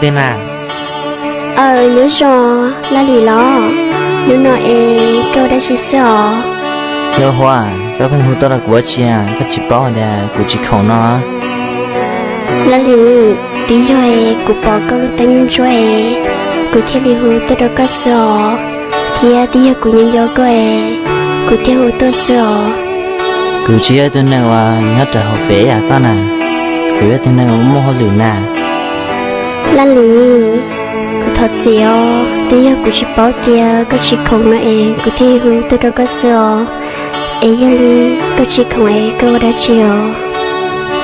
Tej na. Aw, nyob zoo, Laj Lis los? Hnub no es koj ua dab tsi xwb os? Nkauj Huab, koj pheej hu tuaj rau kuv ua dab tsi? Koj tsis paub hais tias kuv tsis khoom no? Laj Lis, twb yog es kuv pom koj lub teeb ntsuab es kuv thiaj li hu tuaj rau koj xwb os, thiab twb yog kuv nco nco koj es kuv thiaj hu tuaj xwb os. Kuv tsis yog ib tug neeg uas nyob rau hauv fem yam koj na, kuv yog ib tug neeg uas muaj hauj lwm na. Laj Lis, kuv thov txim os, twb yog kuv tsis paub tias koj tsis khoom no es kuv thiaj hu tuaj rau koj xwb os. Es yog li koj tsis khoom es koj ua dab tsi os?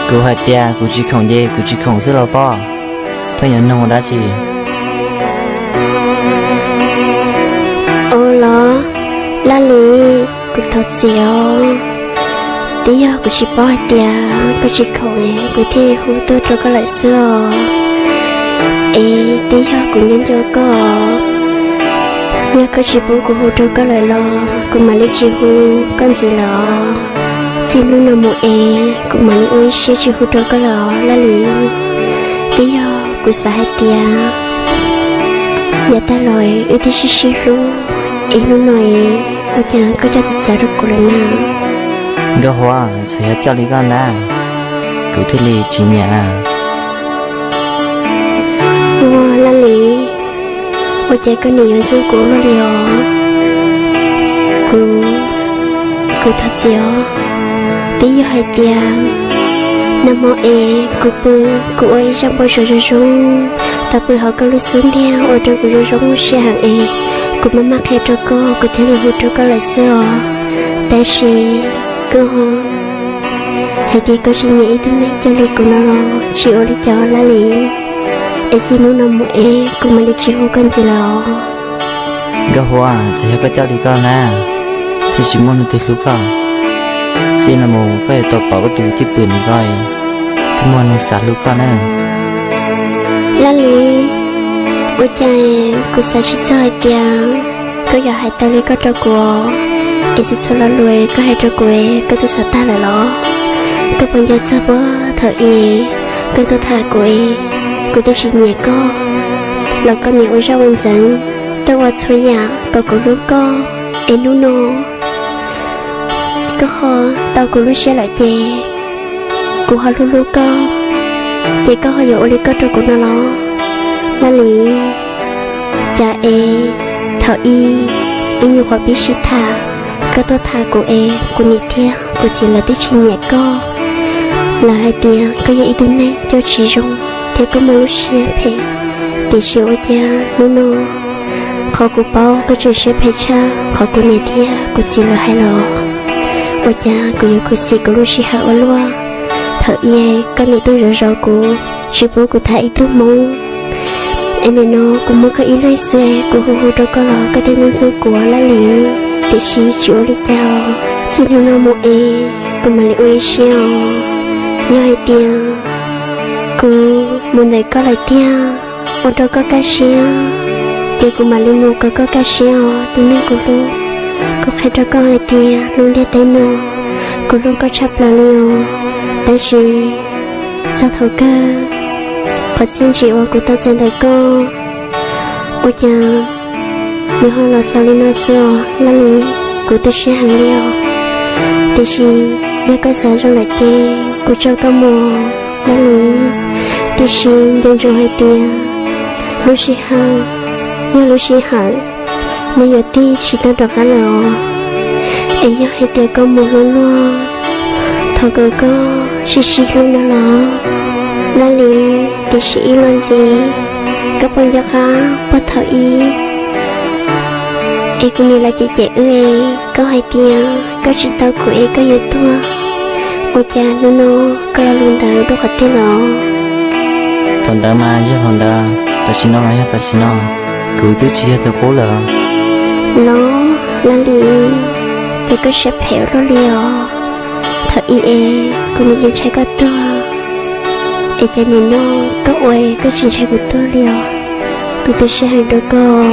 Kuv hais tias kuv tsis khoom ces kuv tsis khoom xwb los pob, pheej yuav nug ua dab tsi? Ua los, Laj Lis, kuv thov txim os, twb yog kuv tsis paub hais tias koj tsis khoom es kuv thiaj hu tuaj rau koj lawm xwb os. Es twb yog kuv nco nco koj, yog koj tsis pub kuv hu rau koj lawm los kuv mam li tsis hu koj ntxiv lawm os. Txij hnub no mus es kuv mam li ua ib siab tsis hu rau koj lawm os Laj Lis. Twb yog kuv xav hais tias yav tag los wb twb sib sib hlub, es hnub no es ua cas koj coj txawv txawv rau kuv lawm na? Nkauj Huab, txawm yog coj li koj ntag, kuv thiaj li tsis nyiam. Ua Laj Lis, ua cas koj nim yuav ntxub kuv luaj li os? Kuv, kuv thov txim os. Twb yog hais tias nag hmo es kuv pw, kuv ua ib zaj npau suav zoo zoo, tau pw hauv koj lub xub ntiag ua rau kuv zoo zoo siab heev es kuv maj maj qhia rau koj kuv thiaj li hu rau koj lawm xwb os. Tab sis koj hais tias koj tsis nyiam ib tug neeg coj li kuv no los tsis ua li cas Laj Lis. Es txij hnub no mus es kuv mam li tsis hu koj ntxiv lawm os. Nkauj Huab, txawm yog koj coj li koj na, thiaj tsis muaj leej twg hlub koj. Txij no mus koj yuav tau pom koj tus cwj pwm ntawm koj, thiaj muaj neeg xav hlub koj na. Laj Lis, ua cas kuv xav tsis txog hais tias koj yuav hais tau li koj rau kuv, es txhua txhua lo lus koj hais rau kuv koj twb xav tag lawm los? Koj puas nco txog puag thaum ub koj tuaj tham kuv es kuv twb tsis nyiam koj los koj nim ua zaj ua ntxeev, tuaj ua txhua yam kom kuv hlub koj, es hnub no koj ho tau kuv lub siab lawm ces kuv ho hlub hlub koj, ces koj ho yuav ua li koj rau kuv no los? Laj Lis, cas es thaum ub wb nyuam qhuav pib sib tham, koj tuaj tham kuv es kuv niam thiab kuv txiv lawv twb tsis nyiam koj. Lawv hais tias koj yog ib tug neeg coj tsis zoo thiab koj muaj lub siab phem, tiam sis ua cas hnub no qhov kuv paub koj tseem siab phem tshaj qhov kuv niam thiab kuv txiv lawv hais los? Ua cas kuv yuav khuv xim kuv lub sij hawm ua luaj? Thaum ub koj nim tuaj zov zov kuv, tsis pub kuv tham ib tug hmoob, es nim no kuv muaj koj ib leeg xwb kuv hu hu rau koj los koj thiaj ntxub ntxub kuv Laj Lis. Tiam sis tsis ua li cas, txij hnub no mus es kuv mam li ua ib siab os. Yog hais tias kuv mus ntawm koj lawm tiag, ua rau koj kaj siab, ces kuv mam li mus kom koj kaj siab os tus neeg kuv hlub. Kuv qhia rau koj hais tias lub ntiaj teb no kuv hlub koj tshaj plaws li os. Tab sis txog thaum kawg, qhov txiaj ntsim uas kuv tau txais ntawm koj, ua cas nws ho los xaus li no xwb os Laj Lis. Kuv tu siab heev li os. Tiam sis yog koj xav zoo lawm ces kuv tso koj mus Laj Lis. Tiam sis nco ntsoov hais tias lub sij hawm yog lub sij hawm, nws yuav tig tsis tau rov qab lawm os. Es yog hais tias koj mus hlub luag, thov kom koj sib sib hlub no los Laj Lis. Tiam sis ib los ntxiv, koj puas nco qab puag thaum ub es kuv niam lawv cem cem wb es koj hais tias koj tsis tau kuv es koj yuav tuag, ua cas hnub no koj lo lus ntawd dua qhov twg los? Thaum ntawd mas yog thaum ntawd, tam sim no mas yog tam sim no, kuv twb tsis yog tus qub lawm. Los Laj Lis, ces koj siab phem ua luaj li os. Thaum ub es kuv nim yeej ntshai koj tuag, es cas nim no koj ua koj tsis ntshai kuv tuag li os? Kuv tu siab heev rau koj,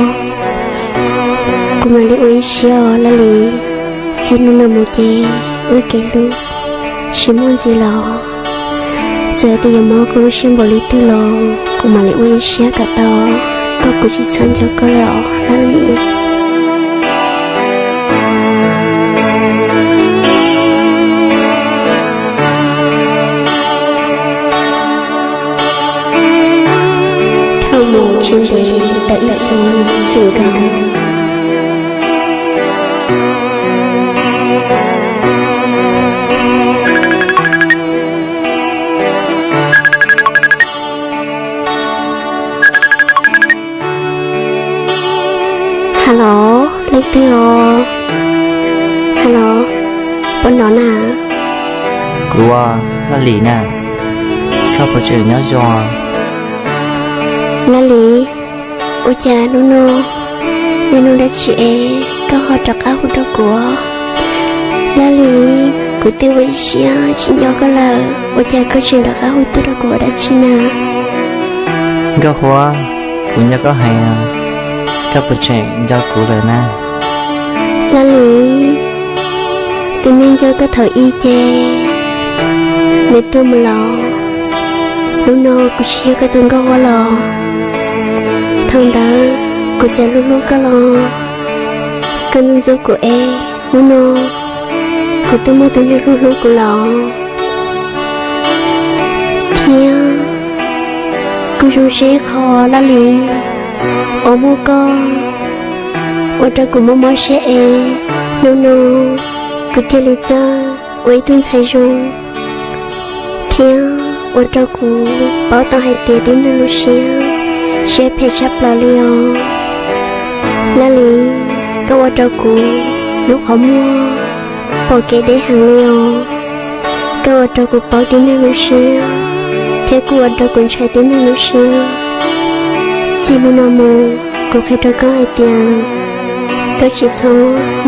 kuv mam li ua ib siab os Laj Lis. Txij hnub no mus ces wb kev hlub tsis muaj ntxiv los? Txawm tias yuav mob koj lub siab npaum li twg los kuv mam li ua ib siab kom tau, koj kuv tsis txhob nco koj lawm os Laj Lis. Dhau mus tsis ntev tau ib xyoos txwm nkaus. Hello, leej twg os? Hello, puas hnov na? Kuv, Laj Lis na, koj puas tseem nyob zoo? Laj Lis, ua cas hnub no yog hnub dab tsi es koj ho rov qab hu rau kuv? Laj Lis, kuv twb ua ib siab tsis nco koj lawm, ua cas koj tseem rov qab hu tuaj rau kuv ua dab tsi na? Nkauj Huab, kuv nco koj heev, koj puas tseem nco kuv lawm na? Laj Lis, tus neeg nco koj thaum ub ces nws tuag mus lawm. Hnub no kuv tsis yog koj tus Nkauj Huab lawm. Thaum ntawd kuv txawm hlub hlub koj los koj ntxub ntxub kuv es hnub no kuv twb muaj tus neeg hlub hlub kuv lawm. Thiab kuv zoo siab ib qho Laj Lis uas muaj koj ua rau kuv mob mob siab es hnub no kuv thiaj li txawj ua ib tug ntxhais zoo thiab ua rau kuv paub tau hais tias tib neeg lub siab, siab phem tshaj plaws li os. Laj Lis, koj ua rau kuv lub qhov muag pom kev deb heev li os. Koj ua rau kuv paub tib neeg lub siab thiab kuj ua rau kuv ntshai tib neeg lub siab. Txij hnub no mus kuv qhia rau koj hais tias koj tsis txhob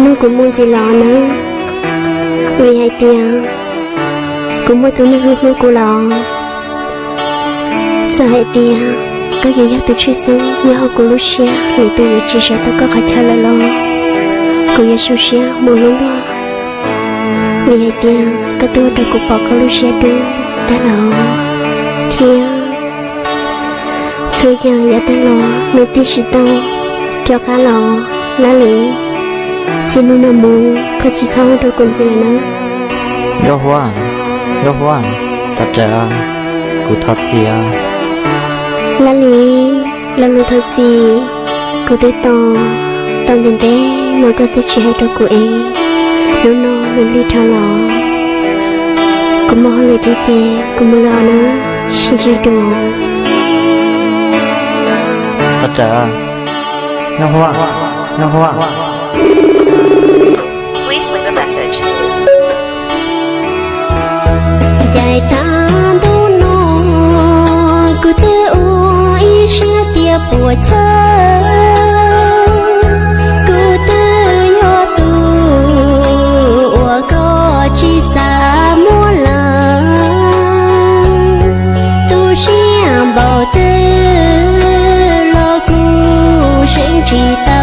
nug kuv mus ntxiv los nawb, vim hais tias kuv muaj tus neeg hlub hlub kuv lawm. Txawm hais tias koj yuav yog tus tshwj xeeb nyob hauv kuv lub siab, lwm tus yuav tsis sawv tau koj qhov chaw lawm los kuv yuav zoo siab mus hlub luag, vim hais tias koj twb ua rau kuv pom koj lub siab dub tag lawm thiab txhua yam yav tag los nws twb tsis tau rov qab los. Laj Lis, txij hnub no mus koj tsis txhob hu rau kuv ntxiv lawm na. Nkauj Huab, Nkauj Huab, thov rawm, kuv thov txim os. Laj Lis, lo lus thov txim kuv twb tos tau ntev ntev no koj twb tsis hais rau kuv es hnub no nws lig dhau los. Kuv muaj hauj lwm thiab ces kuv mus lawm na, sib ntsib dua. Thov rawm, Nkauj Huab, Nkauj Huab. Please leave a message. Ncaim tag ntuj no kuv twb ua ib siab tias puas chawj, kuv twb yog tus uas koj tsis xav muab lawm. Tu siab npaum twg los kuv seev tsis tau.